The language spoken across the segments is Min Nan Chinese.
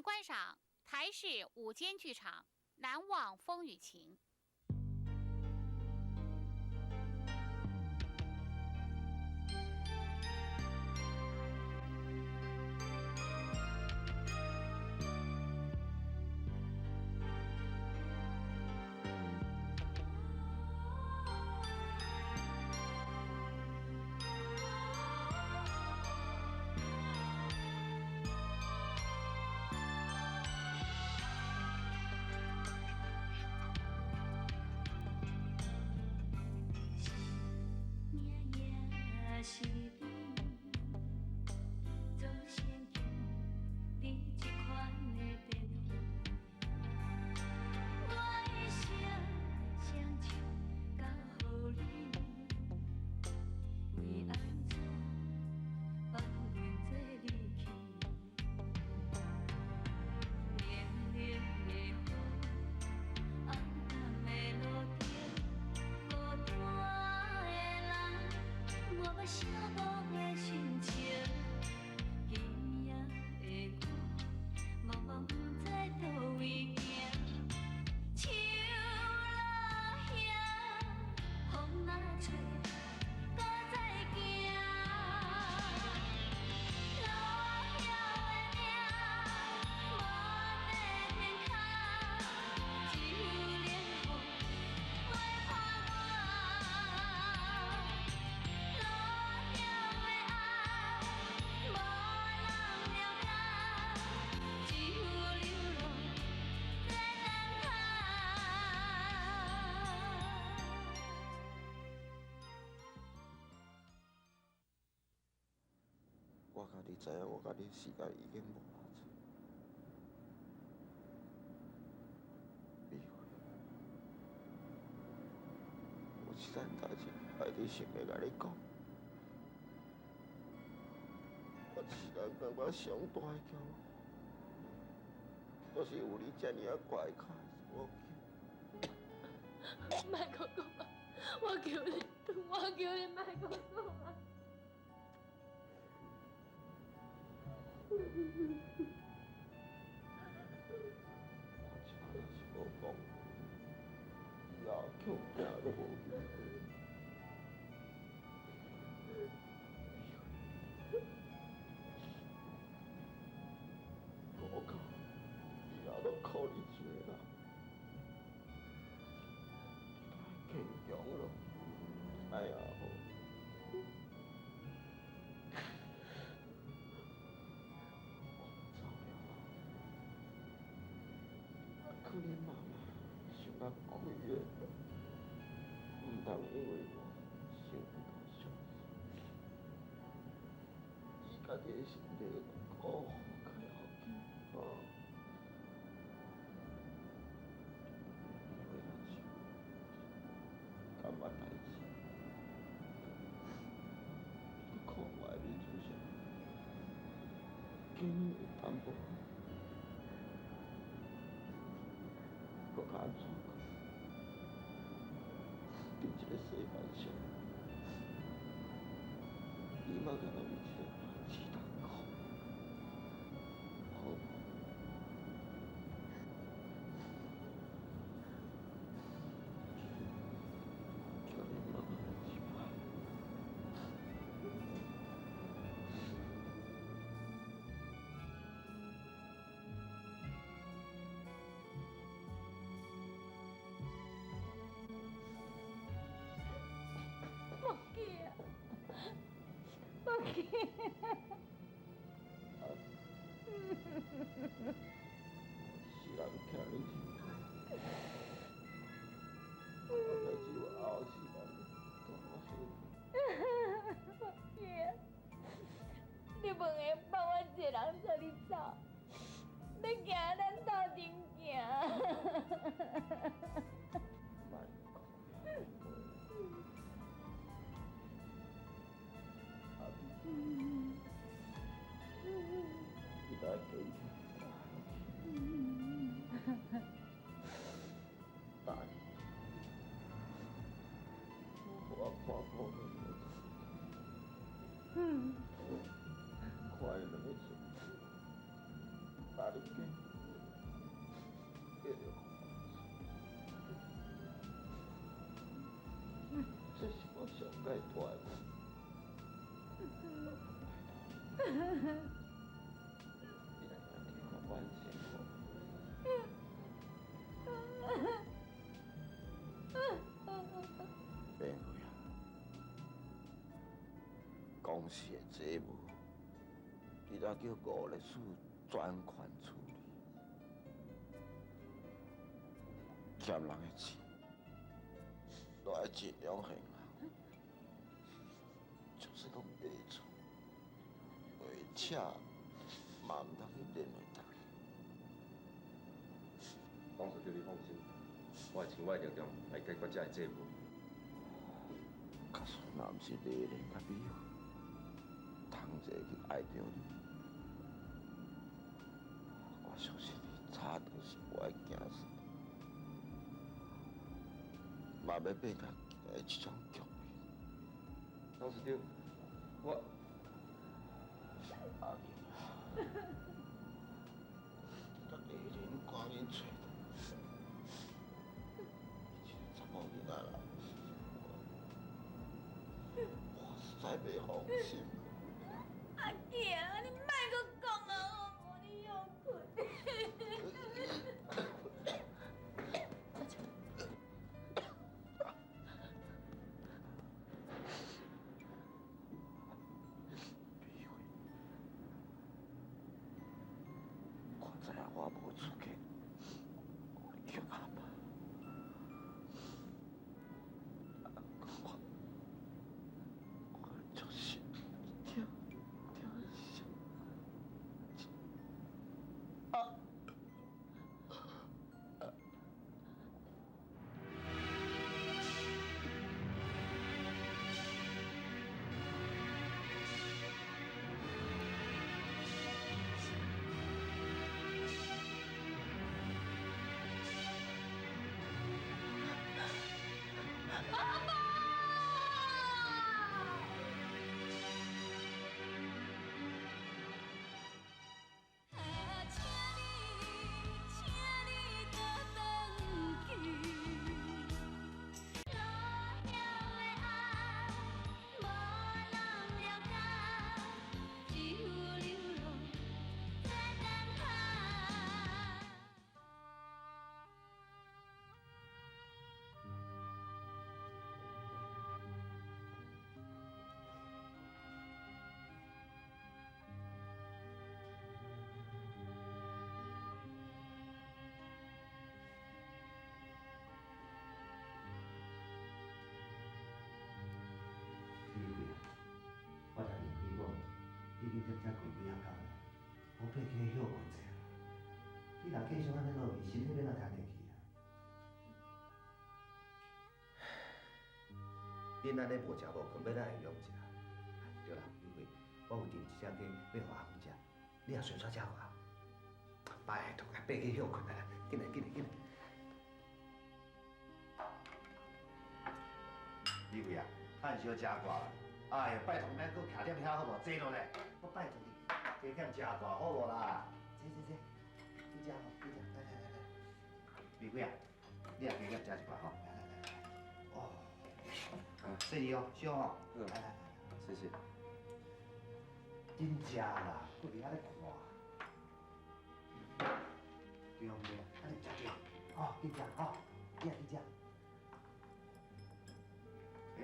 觀賞台視午間劇場《難忘風雨情》。是你祖先经历这款的变化，我的心双手交予你，为按怎放任这离去？冷冷的雨，暗暗的路灯，孤单的人。我捌寂寞的心情，今夜的我，茫茫不知佗位行。树落叶，风若吹，搁再行。落叶的命，无地天空，只有冷风陪伴我。落叶的爱，无人了解，只有流浪在等待。我家己知影，我佮你時間已經無偌濟。美惠，有一件代誌，我一直想欲共你講。我一世人感覺上大的驕傲，就是有你這爾仔乖巧的查某囝。莫閣講啊！我求你，我求你，莫閣講啊！我這擺若是無講，以後恐驚攏無機會。我靠，以後攏靠你一个人，你愛堅強囉，知影無？我走了後，愛可恁媽媽想甲開的，毋通因為我心頭傷心。伊家己的身體顧好較要緊，吼。你若是感覺代誌，你看我的面出現，今日會淡薄，閣較按怎講？佇這個世界上，你嘛敢若你一個人只通靠，好無？叫你媽媽一擺。木記啊，木記。我一世人疼你真多，我代誌我後世人都我幸福。木記啊，你袂會放我一個人帶你走，欲行咱鬥陣行。莫講阿弟，你愛堅強。大，我看破兩个看伊兩个孫，大你堅強。公司的债务，你才叫吴律师专权处理，欠人的钱，都爱尽量还人。就是讲卖厝、卖车，嘛毋通去连累大家。董事长，你放心，我会尽我的力量来解决这个债务。假使若毋是丽莲佮美惠同齐去爱著你，我相信你早就是我的子孙，嘛欲变到今日这种局面。董事长，我阿明啊，你佮丽莲赶紧揣转，这个查某囡仔啦，我实在袂放心。阿囝，你莫阁讲啊，我无你歇睏。美惠，我知影我无资格叫阿爸，我就是疼疼死。啊！阿爸！啊，请你，请你倒转去。故乡的爱，无人了解，只有流浪在等待。李慧啊，我听林辉讲，已经踮遮跪几仔工啊，无爬起来歇睏者。你若继续按呢落去，身体欲按怎撑得去啊？恁按呢无食无睏，欲按怎会用食？对啦，李慧，我有订一只鸡欲予阿芬食，你也顺续食看。拜托，爬起歇睏啊！紧来，紧来，紧来。李慧啊，按少食寡啦。哎呀，拜托，免阁徛踮遐好无？坐落来，我拜托你，加减食寡好无啦？坐坐坐，你食吼，你食，来来来来。李慧啊，你也加减食一寡吼，来来来来。哦，细腻哦，烧吼，来来来，谢谢。紧食啦，阁伫遐咧看。对毋对？按呢食对，吼，紧食吼，你也紧食。欸，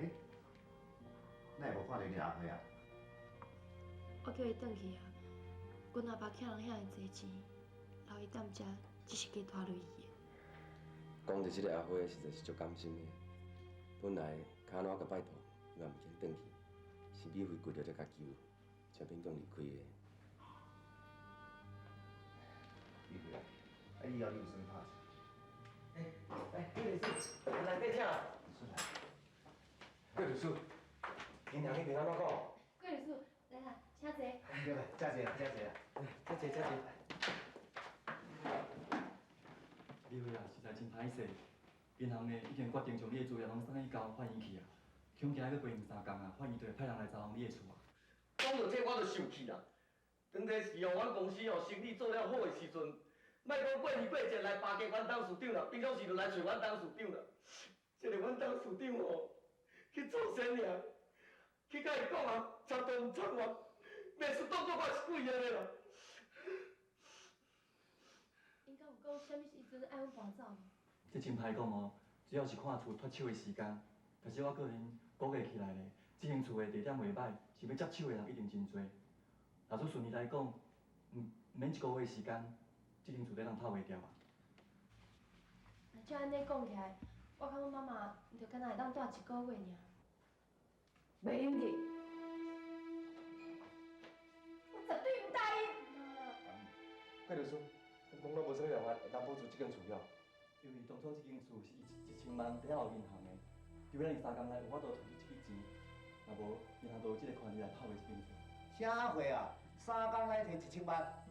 哪会无看著你阿花啊？我叫伊转去啊。阮阿爸欠人遐尔濟錢，留伊踮遮只是加拖累伊的。講著這个阿花，實在是足甘心的。本來跤怎共拜託，伊嘛毋肯轉去，是美惠跪著才共求，才勉強離開的。美惠啊，啊以後你有啥物拍算？欸，來，郭律師，內底請。郭律師，銀行彼邊按怎講？郭律師，來啦，請坐。對啦，請坐啦，請坐啦。請坐，請坐。美惠啊，實在真歹勢，銀行呢已經決定將你的資料攏送去交法院去啊，恐驚閣過兩三工啊，法院就會派人來查封你的厝啊。講到這我就生氣啦。當初時哦，阮公司哦生意做了好的時陣，莫講過年過節來巴結阮董事長啦，平常時就來揣阮董事長啦。這个阮董事長哦，去做生意，去共伊講啊，插刀毋插我，袂輸當作我是鬼按呢啦。𪜶敢有講啥物時陣愛阮搬走無？這真歹講哦，主要是看厝脫手的時間。但是我個人估計起來咧，這間厝的地點袂䆀，想欲接手的人一定真濟。若說順利來講，毋免一个月時間，這間厝就通拍袂牢啊。若照按呢講起來，我感覺媽媽就敢若會當蹛一个月爾。袂用得，我絕對毋答應。桂律師，阮講了無啥物辦法會當保住這間厝了。因為當初這間厝是1000萬抵押予銀行的，除非咱三工內有法度提出這筆錢，若無銀行就有這個權利來拍賣這間厝。啥貨啊？三工內提1000萬？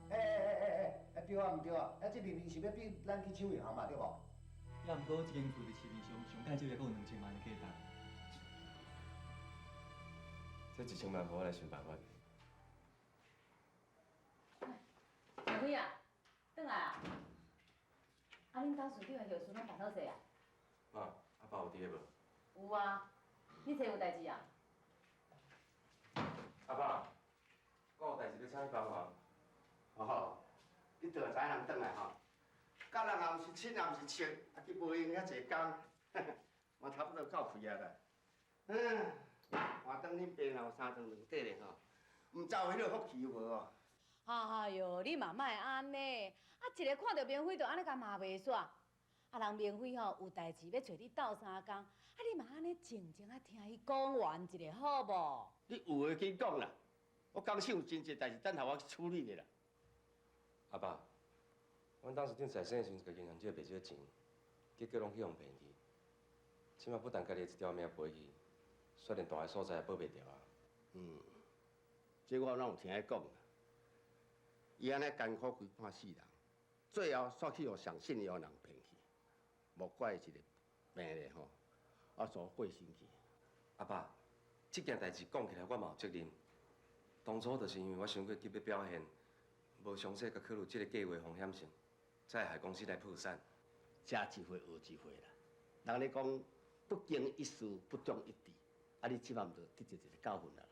欸，對啊，毋對啊？啊，這明明是欲逼咱去搶銀行嘛，對無？也毋過這間厝佇市面上上減少也閣有2000萬的價值。這1000萬，予我來想辦法。小輝啊，轉來啊！啊，恁董事長的後事攏辦好勢啊？媽，阿爸有佇咧無？有啊，你揣有代誌啊？阿爸，我有代誌欲請你幫忙。哦，你倒知人轉來吼，佮人也毋是親，也毋是戚，啊去無閒遐濟工，嘛差不多夠氣啊啦。嗯，換當恁爸若有三長兩短的吼，毋知有彼个福氣無哦。哎喲，你嘛莫按呢，啊一个看著明輝就按呢共罵袂煞。啊，人明輝吼有代誌欲揣你鬥相共，啊你嘛按呢靜靜仔聽伊講完一下好無？你有話緊講啦，我感覺有真濟代誌等候我去處理的啦。阿爸，阮董事長在生的時陣，共銀行借袂少錢，結果攏去予騙去。這擺不但家己的一條命賠去，煞連蹛的所在也保袂牢啊。嗯，這我哪有聽伊講？伊按呢艱苦規半世人，最後煞去予上信任的人騙去，莫怪一个病咧吼，啊，煞過身去。阿爸，這件代誌講起來，我嘛有責任。當初就是因為我傷過急欲表現，無詳細共考慮這个計劃風險性，才會害公司來破產。食一歲學一歲啦。人咧講不經一事不長一智，啊，你這擺毋就得著一个教訓啦。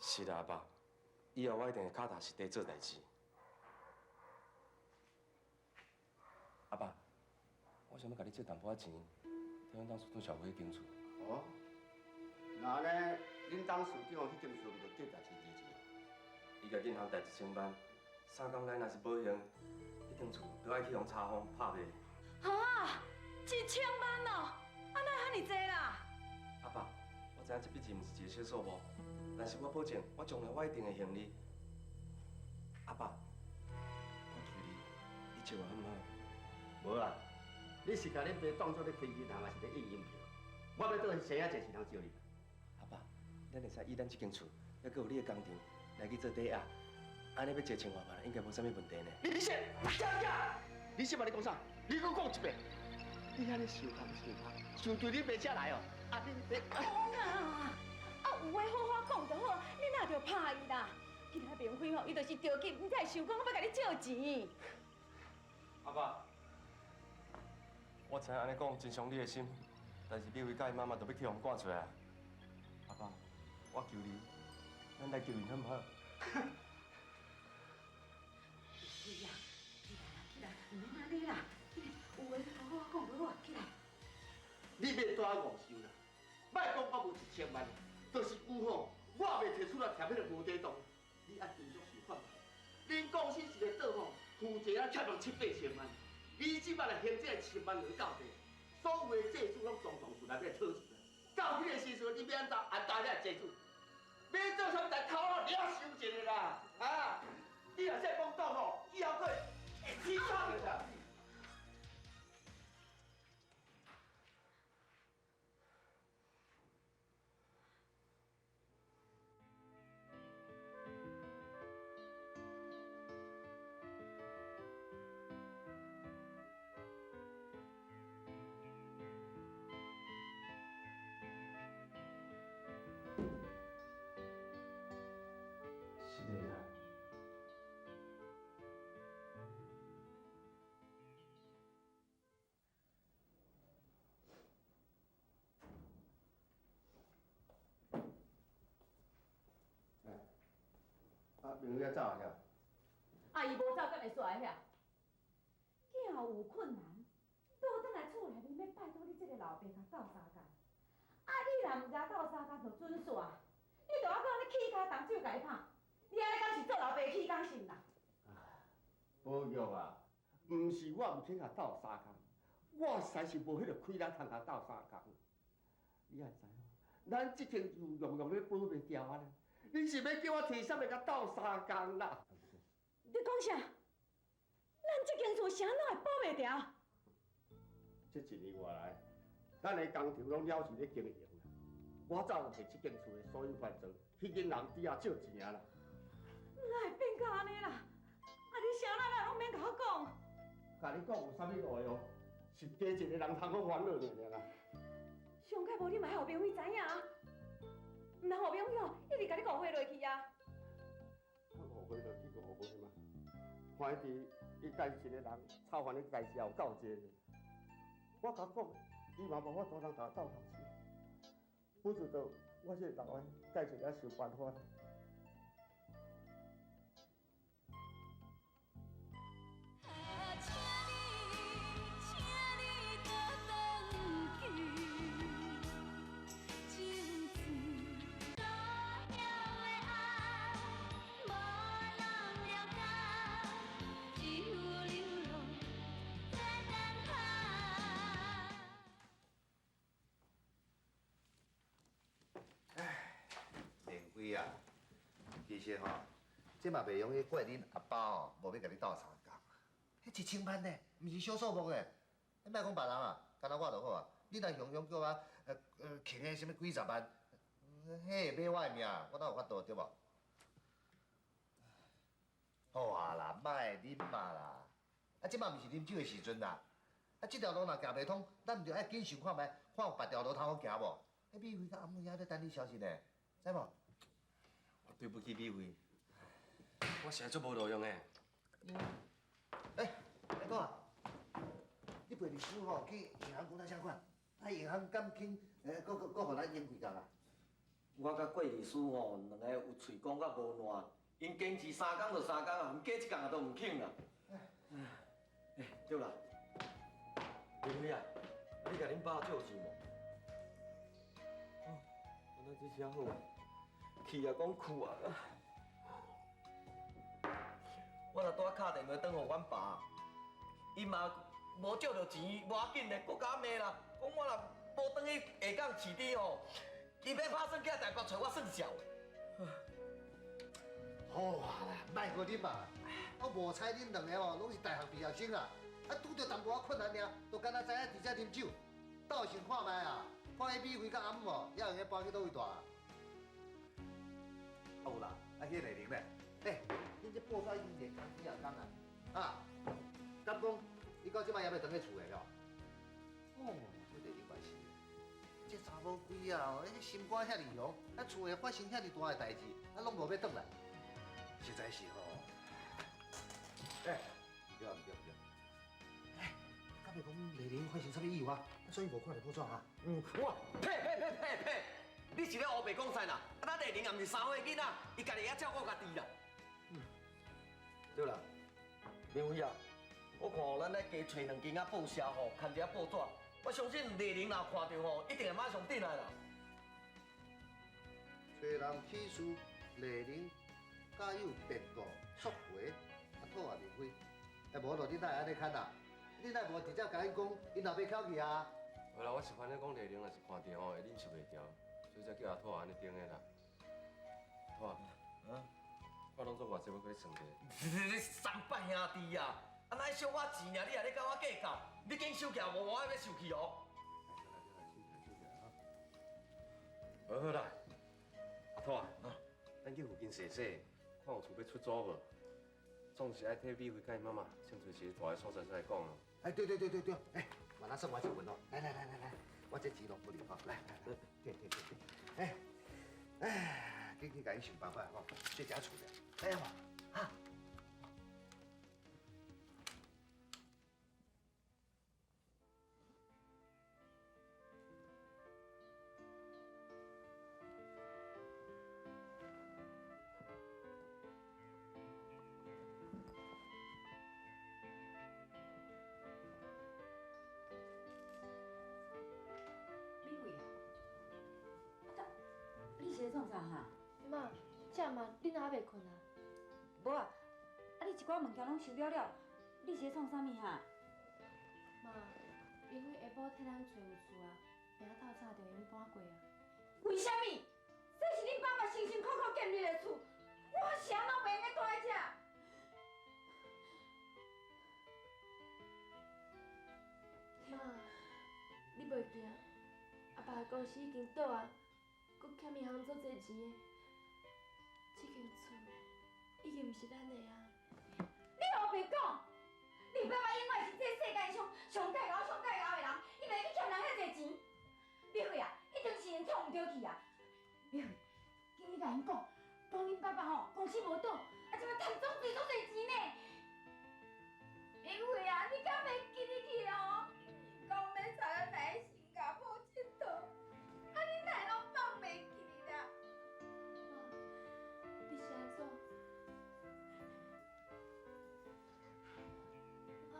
是啦，阿爸，以後我一定會腳踏實地做代誌。阿爸，我想欲共你借淡薄仔錢，替阮董事長小輝彼間厝。哦，那按呢，恁董事長彼間厝毋就價值真濟錢？伊共銀行貸1000萬，三工內若是無還，彼間厝就愛去予查封拍賣。哈，1000萬哦！啊，哪會遐爾濟啦？阿爸，我知影這筆錢毋是一個小數目，但是我保證，我將來我一定會還你。阿爸，我求你，你借我好毋好？無啦，你是共恁爸當作咧開銀行，抑是咧印銀票？我欲倒去生遐濟錢通借你？阿爸，咱會使以咱這間厝，猶閣有你的工廠來去做抵押，按呢欲借1000外萬，應該無啥物問題呢。你先，你先，你講啥？你閣講一遍。你按呢想空想空，想對恁爸遮來哦？啊，恁爸。講啊，啊有話好好講就好，你哪著拍伊啦？今仔明輝吼，伊就是著急，毋才會想講欲共你借錢。阿爸，我知影按呢講真傷你的心，但是美惠佮伊媽媽都欲去予趕出來。阿爸，我求你，咱來求𪜶好毋好？明輝啊，起來啦，起來，毋免按呢啦，起來，有話好好講就好，起來。你欲帶我誤想啦，莫講我無1000萬，就是有吼，我也袂提出來徛彼个無底洞。你愛斟酌想看覓，恁公司一个桌吼，負債啊欠人7、8千萬，你這擺來還這1000萬兩到底，所有的債主攏總總出來欲討錢啊。到彼个時陣，你欲按怎按擔遐債主？欲做啥物代頭腦你也想一下啦，啊！你若再講講吼，以後閣會起草啦。是的啦。啊，明輝走啊？啊，伊無走，敢會煞來遐？囝有困難，倒轉來厝內面欲拜託你這个老爸共鬥相共。啊，你若毋共鬥相共就准煞，你就犹阁按呢起跤动手共伊拍，你按呢敢是做老爸起工是毋啦？宝玉啊，毋是我毋肯共鬥相共，我实在是无彼个气力通共鬥相共。你也知影，咱這間厝用用咧保袂牢啊！你是欲叫我提啥物共鬥相共啦？你講啥？咱這間厝啥攏會保袂牢？這一年外來，咱的工廠攏了是咧經營啦。我早就提這間厝的所有權狀去銀行底下借錢啊啦。哪會變到按呢啦？啊，你啥咱攏免共我講。共你講有啥物路用？是加一个人通好煩惱爾啦。上蓋無你嘛愛予明輝知影啊！毋通予明輝哦，一直共你誤會落去啊！誤會就去誤會嘛。反正伊家一个人操煩的代誌也有夠濟，我共講，伊嘛無法度通共我鬥頭手。不知道我這個老的，家一个想辦法。明輝啊，其實吼，這嘛袂用去怪恁阿爸吼，無欲共你鬥相共。彼1000萬呢，毋是小數目呢。你莫講別人啊，干焦我就好啊。你若雄雄叫我囥个啥物幾十萬，彼會買我的命，我哪有法度對無？好啊啦，莫啉啊啦。啊，這馬毋是啉酒的時陣啦。啊，這條路若行袂通，咱毋著愛緊想看覓，看有別條路通好行無？彼美惠佮阿姆遐咧等你消息呢，知無？我對不起美惠，我實在足無路用的。欸，大哥啊，你陪律師吼去銀行講到啥款？啊，銀行敢肯，閣閣予咱用幾工啊？我佮郭律師吼，兩个有喙講甲無爛，𪜶堅持三工就三工啊，毋過一工都毋肯啦。欸，對啦，明輝啊，你共恁爸借錢無？哦，那這下好啊，氣啊講哭啊！我若拄仔敲電話轉予阮爸，伊嘛無借著錢，無要緊的，閣共我罵啦，講我若無轉去下港飼豬吼，伊欲拍算寄台北揣我算數。好啊啦，莫閣啉啊！我無彩恁兩个哦，攏是大學畢業生啊，啊拄著淡薄仔困難爾，就敢若知影直接啉酒，鬥想看覓啊？看彼美惠佮阿姆哦，猶會用搬去佗位住啊？啊有啦，啊彼個麗玲咧，欸，恁這報紙已經連工幾仔工啊？啊，敢講伊到這擺猶欲轉去厝的了？哦，這麗玲嘛是，這查某鬼啊，彼心肝遐爾雄，啊厝內發生遐爾大的代誌，啊攏無欲轉來，實在是吼。欸，毋對啊，毋對，毋對。欸，敢袂講麗玲發生啥物意外？所以無看著報紙啊？嗯，我呸呸呸呸呸！你是咧烏白講啥啦？啊，咱麗玲也毋是三歲囡仔，伊家己會曉照顧家己啦。嗯，對啦，明輝啊，我看吼，咱來加揣兩間仔報社吼，牽一下報紙，我相信麗玲若看著吼，一定會馬上轉來啦。揣人起訴麗玲，甲有變故索賠，啊討啊明輝，欸無咯，你哪會按呢牽啊？你哪無直接共𪜶講，𪜶老爸口氣啊？無啦，我是反正講麗玲若是看著吼，會忍受袂牢，所以才叫阿土按呢頂的啦。土啊，啊，我攏總偌濟，欲閣你算者。你三八兄弟啊，啊哪小可錢爾，你也咧佮我計較？你緊收起來，無我欲受氣哦。好好啦，阿土啊，咱去附近踅踅，看有厝欲出租無？總是愛替美惠佮伊媽媽先揣一個大的所在出來講啊。哎，對對對對對，哎，我來算我一份哦。來來來來來，我這錢攏不留吼，來來來，對對對對，哎哎，緊去共伊想辦法吼，這家厝的，哎呀哈。美惠啊，创啥哈？妈，这嘛，你哪还袂睏啊？无啊，啊你一寡物件拢收了了，你是咧创啥物哈？妈，因为下晡替咱揣有厝啊，明仔透早就会用搬过啊。为啥物？这是恁爸爸辛辛苦苦建立的厝，我是按怎袂用得住佇遮？妈，你袂惊，阿爸的公司已经倒啊，阁欠银行足济钱的，这间厝已经毋是咱的啊。你乌白讲，恁爸爸永远是这世间上上盖敖、上盖敖的人，伊袂去欠人遐济钱。美惠啊，一定是𪜶创毋著去啊！美惠，紧去共𪜶讲，讲恁爸爸吼公司无倒，啊，这摆趁足济足济钱呢。美惠啊，你敢袂记得去哦？讲欲带咱来新加坡𨑨迌，啊，你哪会拢放袂记哩啦？妈，你是按怎？妈，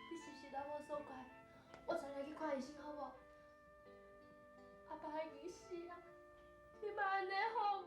你是毋是老无所怪？我带你去看医生好无？阿爸已经死啊，你莫按呢好无？